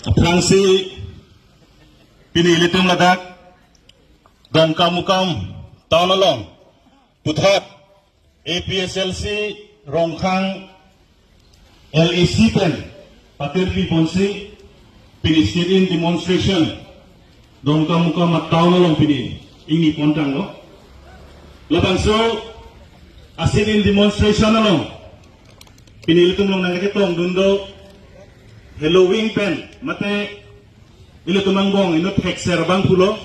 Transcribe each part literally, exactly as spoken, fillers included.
Aphrangsi pini ilitum ladak Dongkamukam town along puthot A P H L C Rongkhang L A C pen patirpi ponsi pini sit-in demonstration Dongkamukam town along pini ingni pontanglo. Labangso a sit-in demonstration along pini ilitum along nangketongdun do Halloween pen mate ilitum angbong inut hekser abang pulo.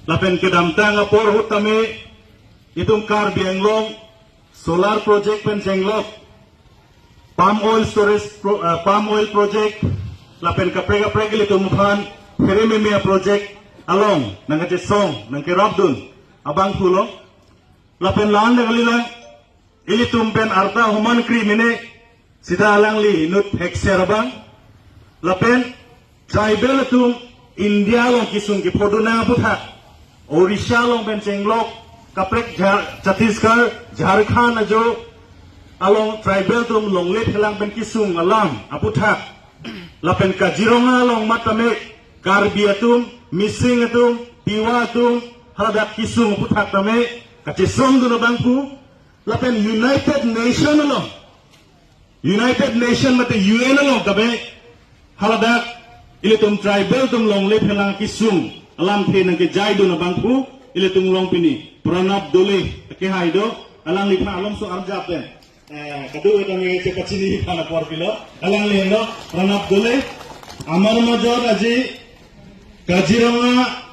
Lapen kedamtang apor ahut tame itum Karbi Anglong solar project pen chenglok palm oil storage pro, uh, palm oil project lapen kaprek kaprek ilitum aphan phere meme project along nangkachesong nangkerapdun abang pulo. Lapen lang kalilang ilitum pen arta homan kri mene sita alangli inut hekser abang. Lapen tribal atum India along kisung kephodun nang aputhak Odisha along pen chenglok kaprek Jha-, Chhattisgarh, Jharkhand ajo along tribal atum longle phelang pen kisung alam aputhak. Lapen Kaziranga along matame Karbi atum, Mising atum, Tiwa atum, haladak kisung aputhak tame kachesongdun abang pu. Lapen United Nation along, United Nation mate U N along tame haladak ilitum tribal atum longle phelang kisung alamthe nangkejaidun abang pu ilitum along pini Pranab Doley kehai do, alangliphan alomso arjap pen eh, kadu-et ami kepachini aphan apor pilo. Alangli henlo Pranab Doley, amar majot aji Kaziranga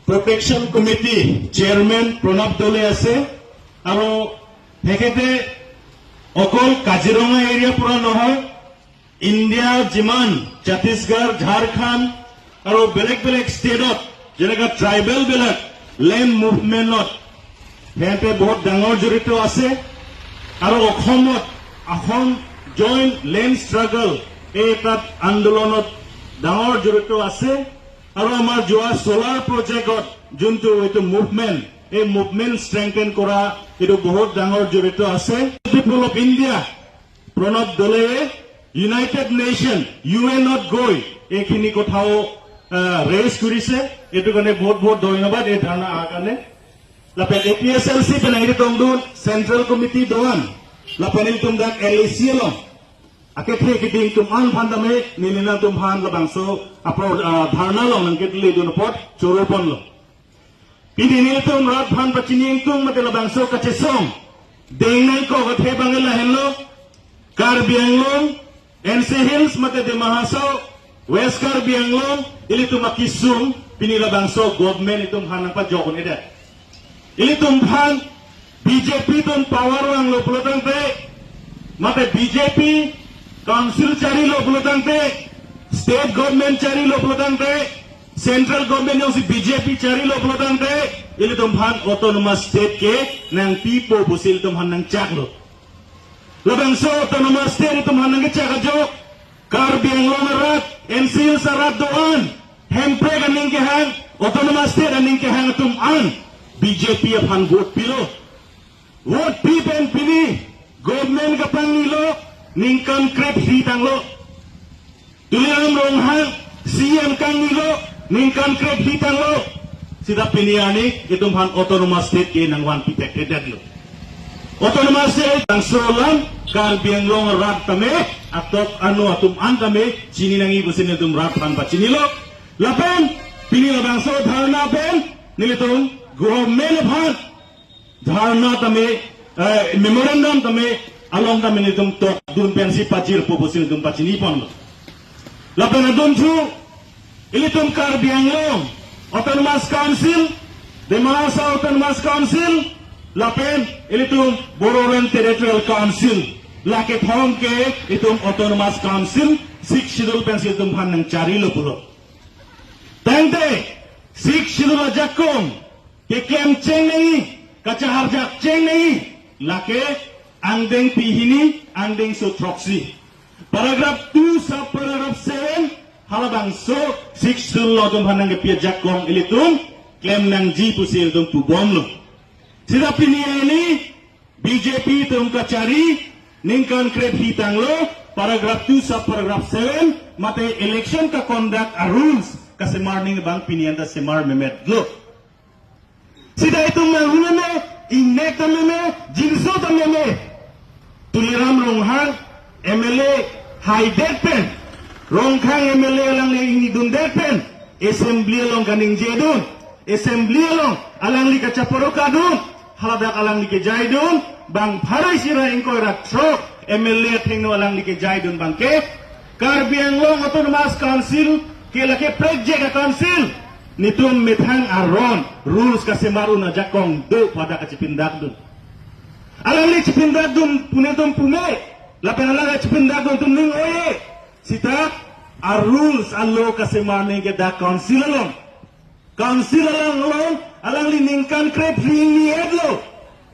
Protection Committee Chairman Pranab Doley ase, আৰু তেখেতে অকল কাজিৰঙা এৰিয়া পৰা নহয়, ইণ্ডিয়াৰ যিমান ছত্তীশগড়, ঝাৰখণ্ড আৰু বেলেগ বেলেগ ষ্টেটত যেনেকা ট্ৰাইবেল বিলাক লেণ্ড মুভমেণ্টত সিহঁতে বহুত ডাঙৰ জড়িত আছে। আৰু অসমত আসাম জইণ্ট লেণ্ড ষ্ট্ৰাগল এই এটাত আন্দোলনত ডাঙৰ জড়িত আছে। আৰু আমাৰ যোৱা চ'লাৰ প্ৰজেক্টত যোনটো এইটো মুভমেণ্ট, এই মুভমেণ্ট ষ্ট্ৰেংথেন কৰা এইটো বহুত ডাঙৰ জড়িত আছে। পিপল অফ ইণ্ডিয়া প্ৰণৱ দলেয়ে ইউনাইটেড নেশ্যন, ইউ এনত গৈ এইখিনি কথাও ৰেজ কৰিছে। এইটো কাৰণে বহুত বহুত ধন্যবাদ এই ধৰ্ণা অহাৰ কাৰণে। Lapen A P H L C pen nangketongdun Central Committee do-an, lapen ilitum dak L A C along akethe keding atum an aphan tame neli nangtum aphan labangso apor, ah, dharna along nangketledun apot choro ponlo. Pini nelitum rat aphan pachini ingtung mate labangso kachesong deng nangkok athe abang lahenlo, Karbi Anglong, N C Hills mate Dima Hasao, West Karbi Anglong, ilitum akisung pini labangso government itum aphan nangpajok un-edet. Ilitum aphan B J P atum power vanglo pulo tangte, mate B J P council charilo pulo tangte, state government charilo pulo tangte, central government jongsi B J P charilo pulo tangte, ilitum aphan autonomous state ke nangpipo pusi ilitum aphan nangchaklo. Labangso autonomous state itum aphan nangkechak ajo, Karbi Anglong arat, N C Hills arat do-an, Hemprek aning kehang, autonomous state aning kehang atum an B J P aphan vote pilo. Vote pi pen pini government kapangnilo, ningkan krep hi tanglo. Tuliram Ronghang C M kangnilo, ningkan krep hi tanglo. Sita pini ani itum aphan autonomous state ke nangvanpi thekthedetlo. Autonomous state bangso alam Karbi Anglong rat tame, atok ano atum an tame chini nangji pusi nelitum rat aphan pachinilo. Lapen pini labangso dharna pen nelitum government aphan dharna tame, eh, memorandum tame along tame nelitum tokdun pensi pajirpo pusi nelitum pachini ponlo. Lapen adunthu ilitum Karbi Anglong Autonomous Council, Dima Hasao Autonomous Council, lapen ilitum Bodoland Territorial Council, lake thom ke itum Autonomous Council Sixth Schedule pensi itum aphan nangcharilo pulo. Tangte Sixth Schedule ajakong keklem cheng nangji, kachaharjak cheng nangji, lake angdeng pihini, angdengso throksi. Paragraph two, sub paragraph seven, halabangso Sixth Schedule along itum aphan nangkepi ajakong ilitum klem nangji pusi ilitum pubomlo. Sita pini ani B J P atum kachari, ningkan krep hi tanglo, Paragraph two, sub paragraph seven, mate election ka conduct a rules kasemar ning abang pini anta semar memet lo. Sita itum manghu meme, ingnek ta meme, jinso ta meme. Tuliram Ronghang M L A haidet pen, Rongkhang M L A alangli ingni dundet pen, assembly along kaningje dun, assembly along alangli kachaporo kadun, haladak alangli kejai dun, bang pharo isi ra ingkoi ra throk M L A athengno alangli kejai dun abangke, Karbi Anglong Autonomous Council ke lake prekjak a council. Netum methang aron rules kasemar un ajakong do pu hadak kachipindak dun. Alangli chipindak dun pu netum pume, lapen alangli chipindak dun atum ning oye. Sita a rules a law kasemar ning ke dak council along. Council along along alangli ningkan krep ri ingni et lo.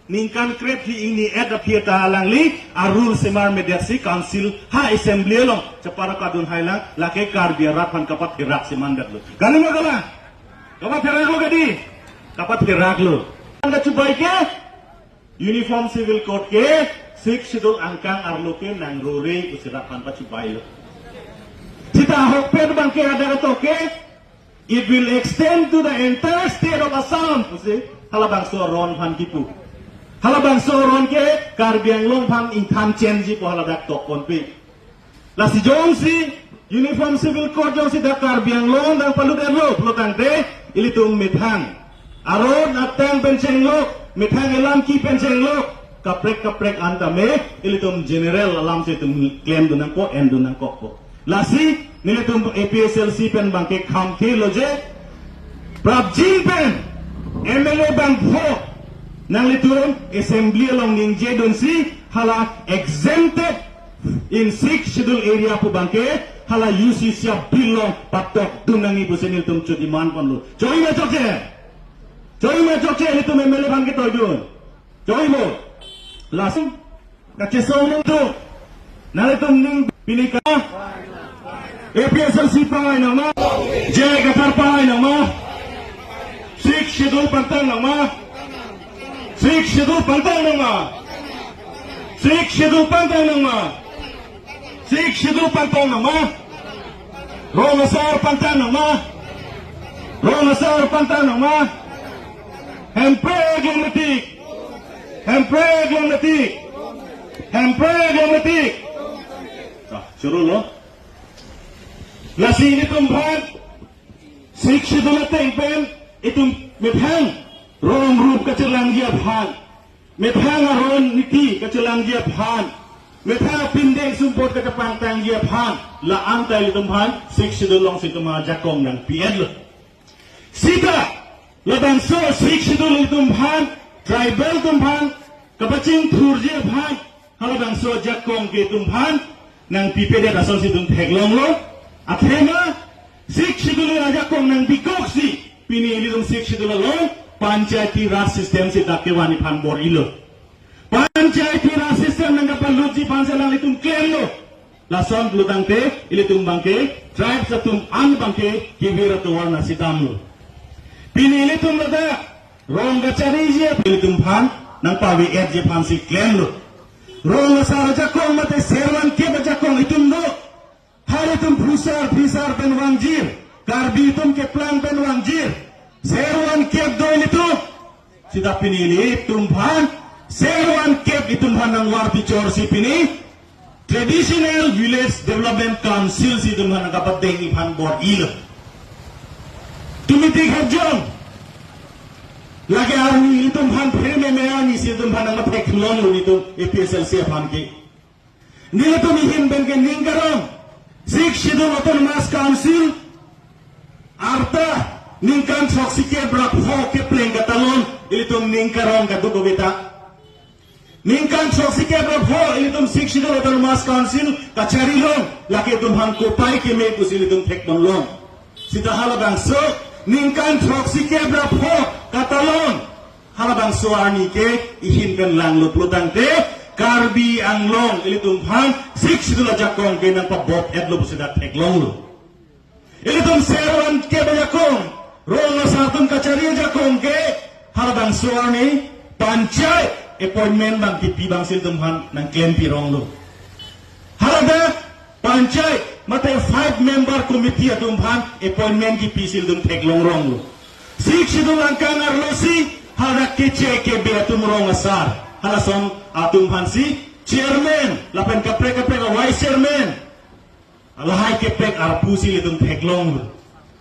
Ningkan krep ri ingni et aphi ta alangli a rule semar medet si council ha assembly along chaporo kadun hailang, lake Karbi arat aphan kapatherak si mandet lo. Kali ma kala? Kapatherak lo kadi? Kapatherak lo. Anta chubai ke Uniform Civil Code ke Sixth Schedule angkang arlo ke nangrore pusi rat aphan pachubai lo. Sita ahokpet abangke ada ketok ke, it will extend to the entire state of Assam pusi halabangso aron aphan kipu. Halabangso aron ke Karbi Anglong aphan ingthan chenji pu haladak tok ponpe. Lasi jongsi Uniform Civil Code jongsi dak Karbi Anglong nangpalut et lo pulo tangte, ilitum methang aron atang pen chenglok, methang elam ki pen chenglok, kaprek kaprek an tame ilitum general alam si itum klem dun nangkok, en dun nangkokpo. Lasi nelitum A P H L C pen abangke khamkhe lo je, prapjin pen M L A bangpho nanglitum assembly along ningje dunsi hala exempted in Sixth Schedule area pu abangke hala U C C a bill along patok dun nangji pusi nelitum chu demand ponlo. Choi ma chokche? Choi ma chokche, nelitum M L A aphan ketoi dun? Choi mo? Lason kachesong nangtum. Nanglitum ning pini ke A P H L C pahai nang ma? J I Kathar pahai nang ma? Sixth Schedule pangtang nang ma? Sixth Schedule pangtang nang ma? Sixth Schedule pangtang nang ma? Sixth Schedule pangtang nang ma? Rong asar pangtang nang ma? Rong asar pangtang nang ma? Hemprek longletik. Hemprek longletik. Hemprek longletik. Sa, choro lo. Lasi nelitum aphan Sixth Schedule ateng pen itum methang rong rup kachelangji aphan, methang aron niti kachelangji aphan, methang pindeng sumpot kachepangtangji aphan, la-an ta ilitum aphan Sixth Schedule alongsi itum ajakong nangpi et lo. Sita labangso Sixth Schedule ilitum aphan, tribal atum aphan kapachingthurji aphan, halabangso ajakong ke itum aphan nangpipedet asonsi itum theklonglo. Athema Sixth Schedule ajakong nangpikoksi pini ilitum Sixth Schedule along Panchayati Raj system si dak kevan aphan bor-ilo. Panchayati Raj system nangkapalutji aphansi alanglitum klemlo. Lason pulo tangte ilitum abangke tribes atum an abangke kevir atovar nangsidamlo. Pini ilitum ladak rong kachariji ilitum aphan nangpave-etji aphansi klemlo. Rong asar ajakong mate servan kep ajakong itum do. Halatum phusar phisar pen vangjir, Karbi atum keplang pen vangjir, servan kep do ilitum. Sita pini ilitum aphan servan kep itum aphan nangvarpi chorsi pini Traditional Village Development Council si itum aphan nangkapadengji aphan bor-ilo. Tumiti khajong lake arni itum aphan phere meme arni si itum aphan nangpatheklonglo itum A P H L C aphan ke. Nelitum ahin pen ke ning karong, Sixth Schedule Autonomous Council arta ningkan throksi kep ra pho kepleng katalon ilitum ning karong kaduk kobeta. Ningkan throksi kep ra pho ilitum Sixth Schedule Autonomous Council kacharilong, lake itum aphan kopai keme pusi ilitum thekponlong. Sita halabangso ningkan throksi kep ra pho katalon halabangso arni ke ahin pen langlo pulo tangte Karbi Anglong ilitum aphan Sixth Schedule ajakong ke nangpabop-etlo pusi dak theklonglo. Ilitum servan kep ajakong, rong asar atum kachari ajakong ke halabangso arni panchayat appointment abang kipi abangsi ilitum aphan nangklempi ronglo. Haladak panchayat mate five member committee atum aphan appointment kipi si ilitum theklong ronglo. Sixth Schedule angkang arlo si hala Keche Kebe atum rong asar, halason atum aphan si chairman lapen kaprek kaprek vice chairman, lahai kepek arpu si ilitum theklonglo.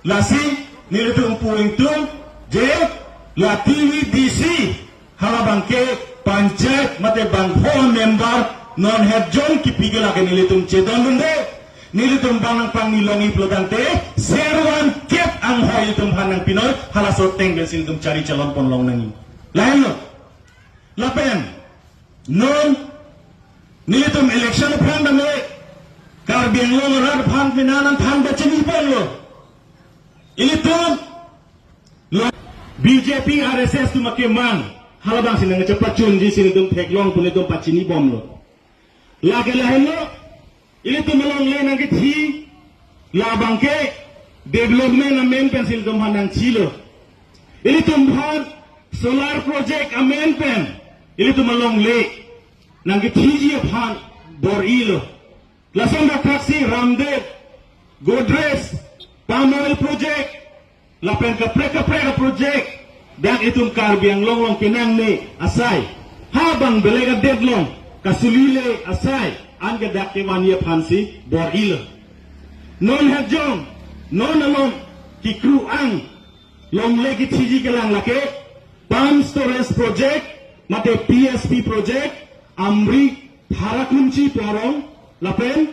Lasi nelitum pu ingtung je la T V D C, hala abangke panchayat mate bangpho member non het jong kipi ke lake nelitum chedondunde. Nelitum bang nangpangni longji pulo tangte servan kep anghoi ilitum aphan nangpi noi, halaso ateng pensi ilitum chari chalon pon long nangji. Lahenlo. Lapen non nelitum election aphrang tame Karbi Anglong arat aphan penang nangthan pachini ponlo. Ilitum lo B J P R S S atum akemang, hala abang si nangchepachunji si ilitum theklong pu ilitum pachini bomlo. Lake lahenlo, ilitum alongle nangkethi, la abangke development amen pensi ilitum aphan nangchilo. Ilitum aphan solar project amen pen ilitum alongle nangkethiji aphan bor-ilo. Lason dak thaksi Ramdep, Godrej, Palm Oil Project, lapen kaprek kaprek project dak itum Karbi Anglong along kenangne asai, ha bang belek adet along kasulile asai, anke dak kevanji aphan si bor-ilo. Non het jong, non along kikru ang longle kethiji kelang lake Pump Storage Project, mate P S P Project, Amri Tharakunchi pu arong, lapen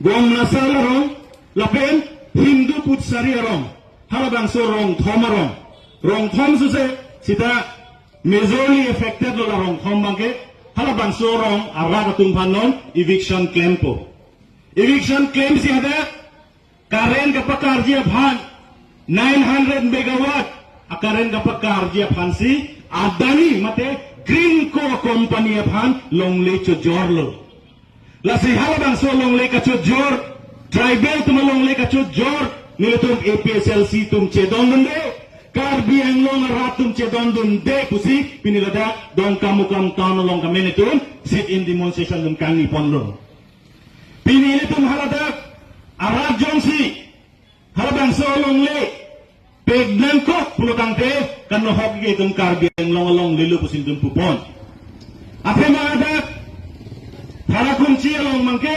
Gomnasal arong, lapen Hindu Putsari arong. Halabangso rong thom arong. Rong thom suse sita majorly affected lo la rong thom abangke. Halabangso arong arat atum aphan non eviction klempo. Eviction klemsi hadak current kapakarji aphan, nine hundred megawatt a-current kapakarji aphan si Adani mate Greenko company aphan longle chojorlo. Lasi halabangso longle kachojor, tribal atum alongle kachojor, nelitum A P H L C atum chedondunde, Karbi Anglong arat atum chedondunde pusi pini ladak Dongkamukam town along kamen atum sit-in demonstration atum kangni ponlo. Pini ilitum haladak arat jongsi halabangso alongle pek nangkok pulo tangte kanohok ke itum Karbi Anglong alonglelo pusi itum pupon. Athema hadak Tharakunchi along abangke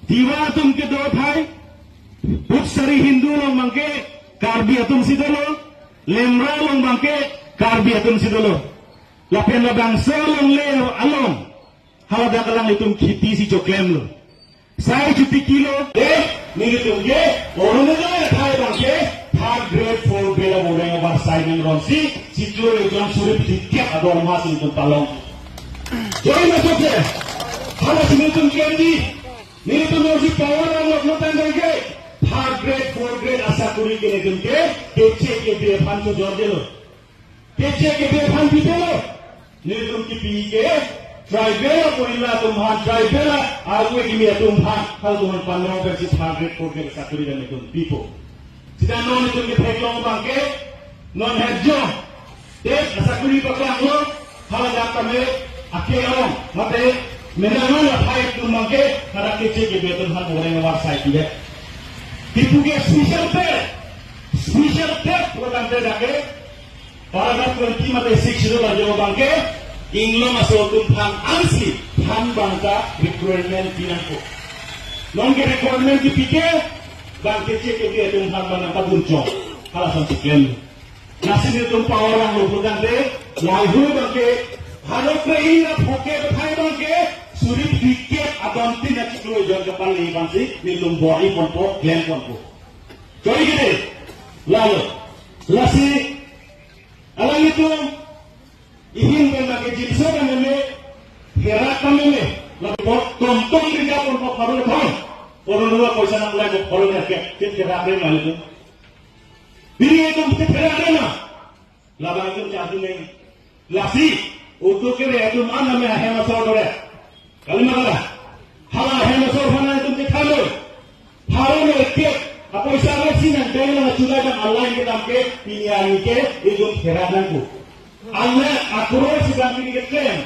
Tiwa atum kedo athai, Putsari Hindu along abangke Karbi atum si dolo, Lemra along abangke Karbi atum si dolo. Lapen labangso alongle along haladak alanglitum kheti si choklemlo. Sai chuti kilo, eh, nelitum ke, Arunodoi athai abangke, third grade, fourth grade aboreng abar sai nang ronsi, chiklo ejon suri phlikep adorma si nelitum palong. Join na chokche, halasi nelitum kendi, nelitum ronsi power ang lok lotan abangke, third grade, fourth grade asakuri ke nelitum ke, Keche Kebe aphan chojordelo. Keche Kebe aphan pipelo. Nelitum kipi ke tribal apoila atum aphan, tribal awe kimi atum aphan, halatum aphan panong versi third grade, fourth grade asakuri dan nelitum pipo. Sita non nelitum ketheklong abangke, non het jong, tet asakuri paklanglo, haladak tame ake arong, mate menangan athai atum abangke, hadak Keche Kebe atum aphan oreng abar sai pidet. Kipu ke special tet, special tet program te dake, Paragraph twenty mate six ilo lajo abangke, inglong aso atum aphan ansi than abangta requirement pinangkok. Nonke requirement kipi ke, bang Keche Kebe atum aphan abang nangpabunchong. Halason si klem. Lasi nelitum power ang lo program te, lahai abangke, halo pre ira phoke athai abangke, suri phlikep adon tin achiklo ejon kepale abangsi, nelitum bor-i ponpo, klem ponpo. Chori kete, lalo, lasi, alanglitum, ihin pen lake jilso kan meme, herak kan meme, lake bor tomtom ringa ponpo pharo thon, pharo nua poisa nang lai pharo ne ke, ke herak re ma nelitum. Biri itum ke herak re ma. Labang itum chadu neng. Lasi, utu kere itum an name ahem asor dore. Kalima kala. Hala ahem asor aphan itum ke thalo. Pharo ne ke, apoisa le si nang dai nang chulai dam alai ke dam ke, pini ani ke, itum herak nangpo. Anle akror si dam pini ke klem.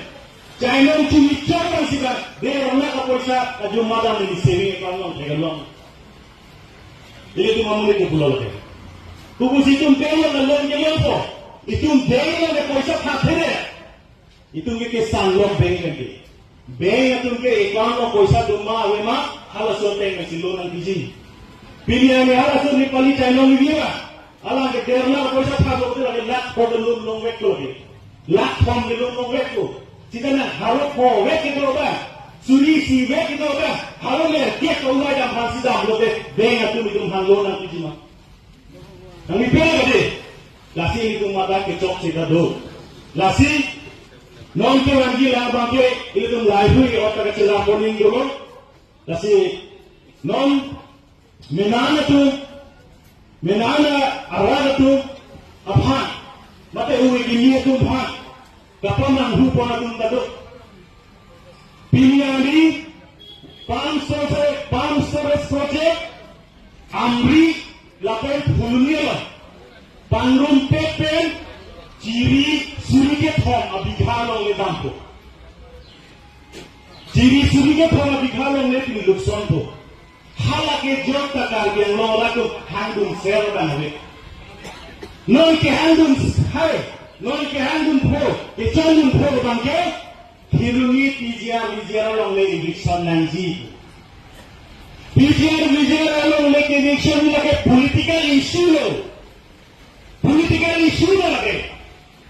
Chainong chumi chor bang sita, de rona ka poisa, kajum madam ini saving account along, thek along. Ilitum amonit ke pulo lake. Kubu si itum bank along ke loan ke loan po. Itum bank along ke poisa phathere. Itum ke kesan lok bank ke. Bank atum ke account along poisa doma ave ma, halaso ateng si loan nangpiji. Pini arni halaso Nepali chainong ni biwa. Alang ke der lakh poisa phatlo te lake lakh pho ke loan longveklo ke. Lakh thom ke loan longveklo. Sita nang haro pho vek kedo ba. Suri isi vek kedo ba. Haro le kek ko ulai dam phan si damlo te. Bank atum itum aphan loan nangpiji ma. Nangpi pera kade. Lasi itum mata kechok sita do. Lasi non ke rangji lang bangke itum lahei hui ota kachelang koning dolo. Lasi non menang atum, menang arat atum aphan, mate ui gini atum aphan, kapamanghu pon atum ta do. Pini arni pump storage, pump storage project, Amri lapen Phuloni along pangrumpet pen chiri suri kethom abigha along le dampo. Chiri suri kethom abigha along le pini lukson po. Hala kejok ta Karbi Anglong arat atum hangdun ser abang ave. Non kehangdun hai, non kehangdun pho, kechondun pho abangke, Phuloni P G R V G R along le eviction nangji. P G R V G R along le ke eviction lake political issue lo. Political issue lo lake.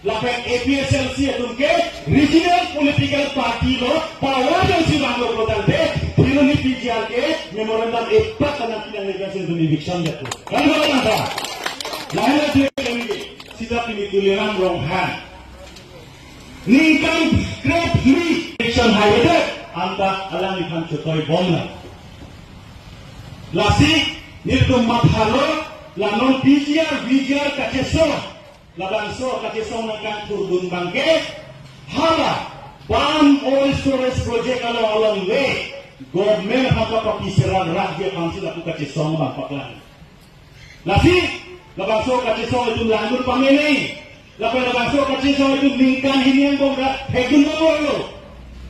Lapen A P H L C atum ke regional political party lo, power lo si bang lo kotang te, Phuloni P G R ke memorandum epak tanah pinang legacy atum eviction jatuh. Kan ba nangta? Lahai la dia kami ke, sita pini Tuliram Ronghang. Ningkan grade three election hai anta alangli aphan chotoi bomlo. Lasi nelitum mathalo, la non P G R, V G R kachesong, labangso kachesong nangkangthurdun abangke, hala palm oil storage project along along le government aphan kapapi serak rak dia aphan si lapu kachesong abang paklang. Lasi, labangso kachesong itum langdun pame nai. Lapen labangso kachesong itum ningkan hini angbong ra hekdun nomor lo.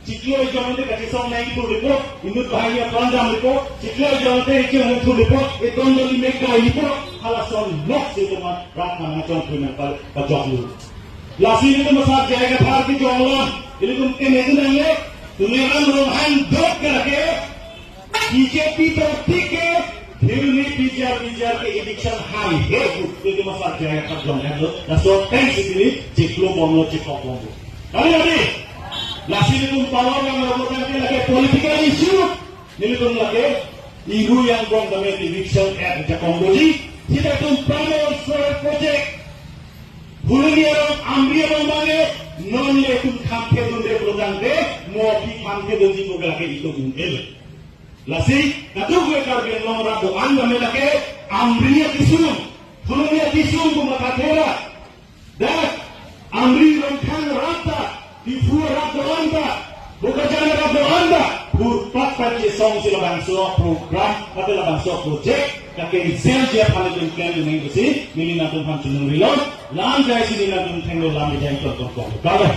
Chiklo ejong te kachesong nangthur lipo, inut bahai aphan dam lipo, chiklo ejong te ejong thur lipo, eton doli mekai lipo, halason lok si teman rat nang chong thun nang pal pajok lu. Lasi ilitum asar J I Kathar kejong along, ilitum keme tu nang le, Tuliram Ronghang dot ke lake, B J P party ke, Phuloni P G R V G R ke eviction hai he pu, ilitum asar J I Kathar jong he lo, laso ateng si pini chiklo bomlo, chiklo bomlo. Kali kali, lasi ilitum power yang lo kotang ke lake political issue, nelitum lake, iru yang bong kami eviction act jakong doji, sita itum palm oil project, Phuloni along, Amri along abangke, non le itum kham thedunde pulotangte, mo aphi kham thedunji ko lake itum un-e. Lasi, kadokave Karbi Anglong arat do-an kami lake, Amri akesung, Phuloni akesung pu mathathera. Dak, Amri Ronghang rat ta, Diphu arat do-an ta, Bokajan arat do-an ta, purpat pachesong si labangso program, mate labangso project, kake result dia paling klem dengan kusi, neli nangtum aphan chunung rilo, lam jai si neli nangtum thenglo lam jai tong tong tong. Kalau